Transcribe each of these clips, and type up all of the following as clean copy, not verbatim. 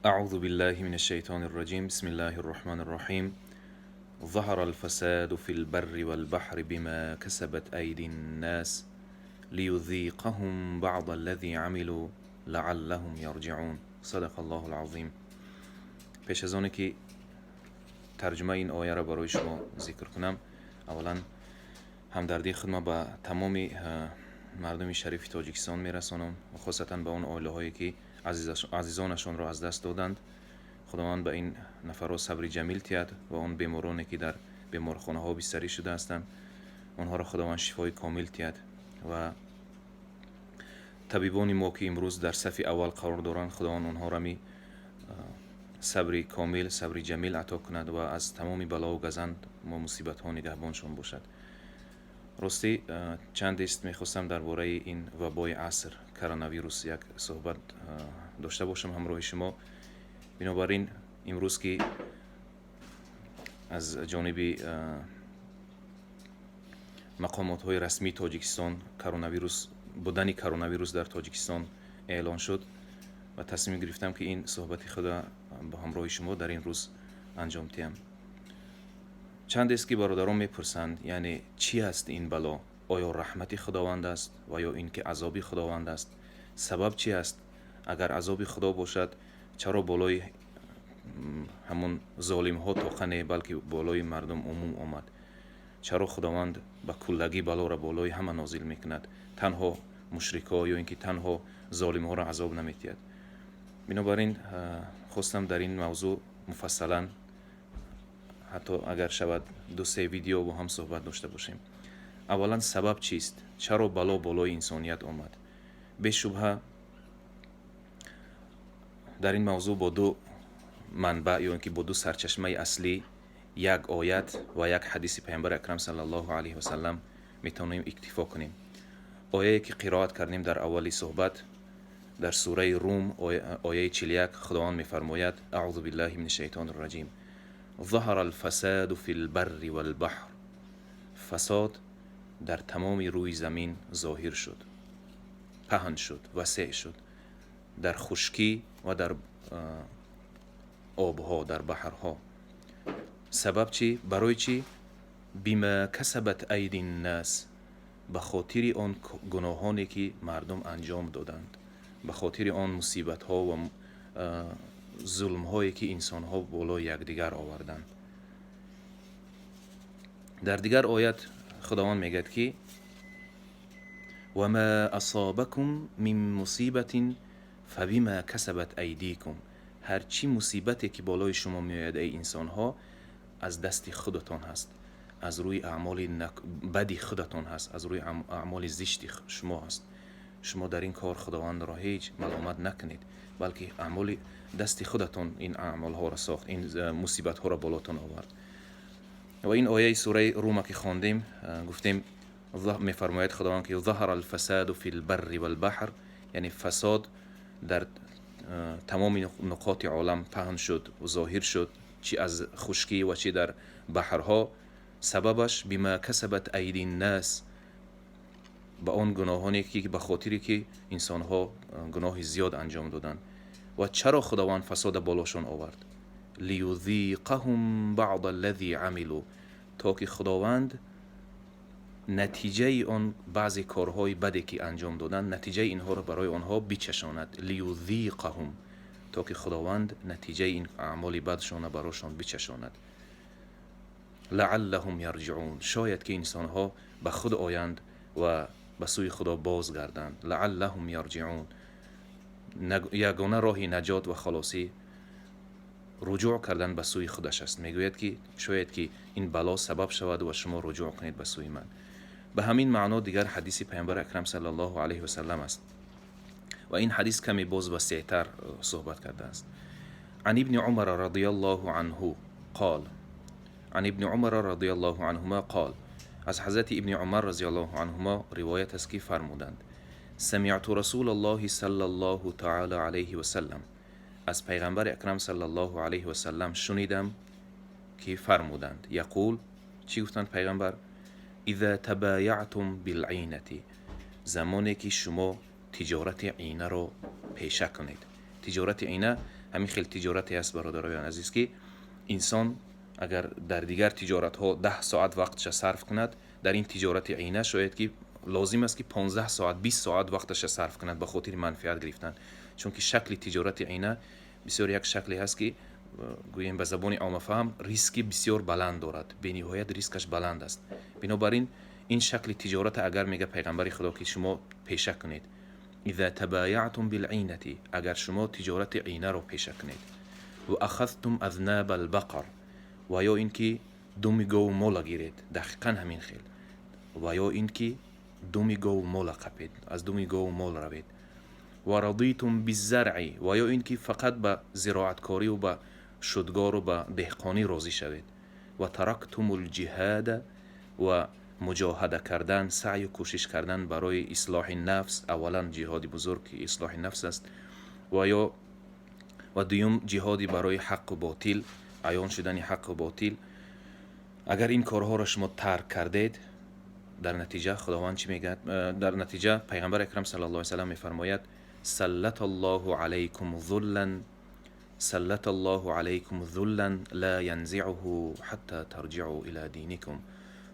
أعوذ بالله من الشيطان الرجيم. بسم الله الرحمن الرحيم. ظهر الفساد في البر والبحر بما كسبت أيدي الناس ليذيقهم بعض الذي عملوا لعلهم يرجعون. صدق الله العظيم. Пеш аз оне ки тарҷумаи ин ояро барои шумо зикр кунам, аввалан ҳамдардии худма ба тамоми мардуми шарифи Тоҷикистон мерасонам ва хосатан ба он оилаҳое, ки азизонашонро аз даст доданд. Худованд ба ин нафарҳо сабри ҷамил тиҳад ва он бемороне, ки дар беморхонаҳо бистарӣ шуда ҳастанд, онҳоро Худованд шифои комил тиҳад ва табибони мо, ки имрӯз дар сафи аввал қарор доранд, Худованд онҳоро ми сабри комил, сабри ҷамил ато кунад ва аз тамоми балову газанд мо мусибатҳо нигаҳбоншон бошад. Ростӣ, чандест мехостам дар бораи ин вабои аср, коронавирус, як суҳбат дошта бошам ҳамроҳи шумо. Бинобар ин имрӯз, ки аз ҷониби мақомотҳои расмии Тоҷикистон коронавирус будани коронавирус дар Тоҷикистон эълон шуд ва тасмим гирифтам, ки ин суҳбати худро бо ҳамроҳи шумо дар ин рӯз анҷом диҳам. Чандест, ки бародарон мепурсанд, яъне чӣ аст ин бало? Оё раҳмати Худованд аст ва ё ин ки азоби Худованд аст? Сабаб чӣ аст? Агар азоби Худо бошад, чаро болои ҳамон золимҳо тоқа не, балки болои мардум умум омад? Чаро Худованд ба куллагӣ балоро болои ҳама нозил мекунад, танҳо мушрикҳо ё ин ки танҳо золимҳоро азоб наметиҳад? Бинобар ин хостам дар ин мавзӯъ муфассалан, ҳатто агар шавад, ду-се видео бо ҳам суҳбат дошта бошем. Аввалан, сабаб чист? Чаро бало болои инсоният омад? Бешубҳа, дар ин мавзӯъ бо ду манбаъ ё ин ки бо ду сарчашмаи аслӣ, як оят ва як ҳадиси Паёмбари акрам саллаллоҳу алайҳи васалам, метавонем иктифо кунем. Ояе, ки қироат кардем дар аввали суҳбат, дар сураи Рум, ояи 41, Худованд мефармояд: أعوذ بالله من الشيطان الرجيم، ظهر الفساد في البر والبحر. Фасод дар тамоми рӯи замин зоҳир шуд, паҳн шуд, васеъ шуд, дар хушкӣ ва дар обҳо, дар баҳрҳо. Сабаб чӣ? Барои чӣ? بما كسبت أيدي الناس, ба хотири он гуноҳоне, ки мардум анҷом доданд, ба хотири он мусибатҳо ва зулмҳое, ки инсонҳо болои якдигар оварданд. Дар дигар оят Худованд мегӯяд, ки وما أصابكم من مصيبة فبما كسبت أيديكم. Ҳар чӣ мусибате, ки болои шумо меояд, эй инсонҳо, аз дасти худатон ҳаст, аз рӯи аъмоли бади худатон ҳаст, аз рӯи аъмоли зишти шумо ҳаст. Шумо дар ин кор Худовандро ҳеҷ маломат накунед, балки аъмоли дасти худатон ин аъмолҳоро сохт, ин мусибатҳоро болотон овард. Ва ин ояи сураи Рума, ки хондем, гуфтем, мефармояд Худованд, ки ظهر الفساد في البر والبحر, яъне фасод дар тамоми нуқоти олам паҳн шуд, зоҳир шуд, чӣ аз хушкӣ ва чӣ дар баҳрҳо. Сабабаш بما كسبت أيدي الناس, ба он гуноҳоне, ки ба хотире ки инсонҳо гуноҳи зиёд анҷом доданд. Ва чаро Худованд фасода болошон овард? ليذيقهم بعض الذي عملوا, то ки Худованд натиҷаи он баъзе корҳои баде, ки анҷом доданд, натиҷаи инҳоро барои онҳо бичашонад. ليذيقهم, то ки Худованд натиҷаи ин аъмоли бадшона барошон бичашонад. لعلهم يرجعون, шояд ки инсонҳо ба худ оянд ва ба сӯи Худо бозгарданд. لعلهم يرجعون. Ягона роҳи наҷот ва халосӣ руҷӯъ кардан ба сӯи худаш аст. Мегӯяд, ки шояд ки ин бало сабаб шавад ва шумо руҷӯъ кунед ба сӯи ман. Ба ҳамин маъно дигар ҳадиси Паёмбари акрам саллаллоҳу алайҳи васалам аст ва ин ҳадис каме боз васеътар суҳбат кардааст. عن ابن عمر رضي الله عنه قال، عن ابن عمر رضي الله عنهما قال، аз ҳазрати Ибни Умар разиаллоҳу анҳумо ривоят аст, ки фармуданд: سمعت رسول الله صلى الله تعالى عليه وسلم, аз Пайғамбари акрам саллаллоҳу алайҳи васалам шунидам, ки фармуданд. يقول, чӣ гуфтанд Пайғамбар? إذا تبايعتم بالعينة, замоне ки шумо тиҷорати инаро пеша кунед. Тиҷорати ина ҳамин хел тиҷорате аст, бародароян азиз, ки инсон агар дар дигар тиҷоратҳо 10 соат вақтша сарф кунад, дар ин тиҷорати ина шояд ки лозим аст, ки 15 соат, 20 соат вақташа сарф кунад ба хотири манфиат гирифтан. Чунки шакли тиҷорати ина бисёр як шакле ҳаст, ки гӯем, ба забони оммафаҳм, риски бисёр баланд дорад, бениҳоят рискаш баланд аст. Бинобар ин ин шакли тиҷората агар, мега пайғамбари Худо, ки шумо пеша кунед, إذا تبايعتم بالعينة, агар шумо тиҷорати инаро пеша кунед, وأخذتم أذناب البقر, ва ё ин ки думи гову мола гиред, дақиқан ҳамин хел, ва ё ин ки думи гову мола қапед, аз думи гову мол равед, ورضيتم بالزرع, ва ё ин ки фақат ба зироаткорию ба шудгору ба деҳқонӣ розӣ шавед, وتركتم الجهاد, ва муҷоҳада кардан, саъю кӯшиш кардан барои ислоҳи нафс, аввалан ҷиҳоди бузург ки ислоҳи нафс аст, ва ё ва дуюм ҷиҳоди барои ҳаққу ботил, аён шудани ҳаққу ботил, агар ин корҳоро шумо тарк кардед, дар натиҷа Худованд чӣ мегӯяд? Дар натиҷа пайғамбари акрам صلى الله عليه وسلم мефармояд: سلط الله عليكم ذلا، سلط الله عليكم ذلا لا ينزعه حتى ترجعوا إلى دينكم.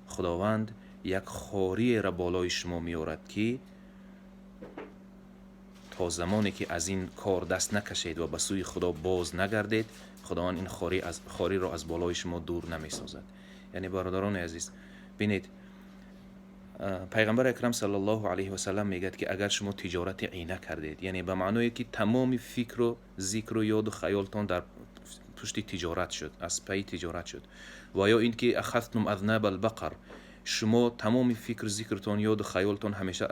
Худованд як хориеро болои шумо меорад, ки то замоне ки аз ин кор даст накашед ва ба сӯи Худо боз нагардед, Худованд ин хориро аз болои шумо дур намесозад. Яъне, бародарони азиз, бинед, пайғамбари акрам صلى الله عليه وسلم мегӯяд, ки агар шумо тиҷорати ина кардед, яъне ба маъное ки тамоми фикру зикру ёду хаёлтон дар пушти тиҷорат шуд, аз пайи тиҷорат шуд, ва ё ин ки أخذتم أذناب البقر, шумо тамоми фикру зикртон, ёду хаёлтон ҳамеша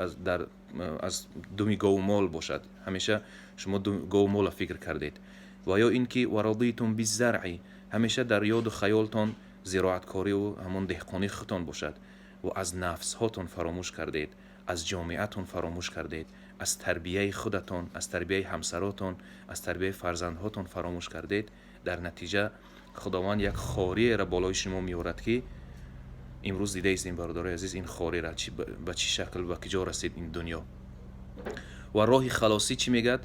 аз думи гову мол бошад, ҳамеша шумо гову мола фикр кардед, ва ё ин ки ورضيتم بالزرع, ҳамеша дар ёду хаёлтон зироаткориву ҳамон деҳқонии худтон бошад ва аз нафсҳотон фаромӯш кардед, аз ҷомеатон фаромӯш кардед, аз тарбияи худатон, аз тарбияи ҳамсаротон, аз тарбияи фарзандҳотон фаромӯш кардед, дар натиҷа Худованд як хориеро болои шумо меорад, ки имрӯз дидаистем, бародарои азиз, ин хорира ба чӣ шакл, ба куҷо расид ин дунё. Ва роҳи халосӣ чӣ мегӯяд?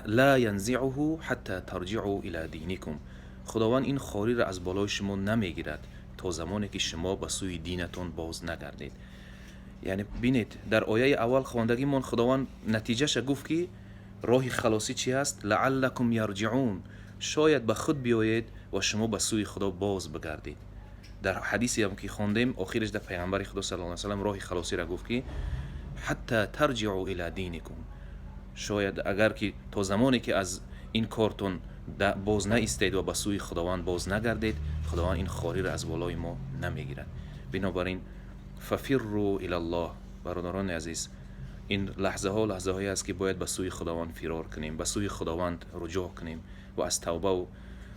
لا ينزعه حتى ترجعوا إلى دينكم. Худованд ин хориро аз болои шумо намегирад то замоне ки шумо ба сӯи динатон боз нагардед. Яъне бинед, дар ояи аввал хондагимон Худованд натиҷаша гуфт, ки роҳи халосӣ чи аст? لعلكم يرجعون, шояд ба худ биёед ва шумо ба сӯи Худо боз бигардед. Дар ҳадисеам ки хондем, охираш дар пайғамбари Худо صلى الله وسلم роҳи халосиро гуфт, ки حتى ترجعوا إلى دينكم, шояд агар ки то замоне ки аз ин кортон боз наистед ва ба сӯи Худованд боз нагардед, Худованд ин хориро аз болои мо намегирад. Бинобар ин ففروا إلى الله. Бародарони азиз, ин лаҳзаҳо лаҳзаҳое аст, ки бояд ба сӯи Худованд фирор кунем, ба сӯи Худованд руҷӯъ кунем ва аз тавбаву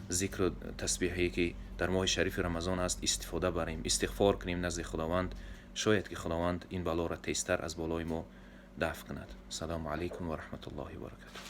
зикру тасбеҳе ки дар моҳи шарифи Рамазон аст истифода барем, истиғфор кунем назди Худованд. Шояд ки Худованд ин балоро тезтар аз болои мо дафъ кунад. Ассалому алайкум ва раҳматуллоҳи ва баракатуҳ.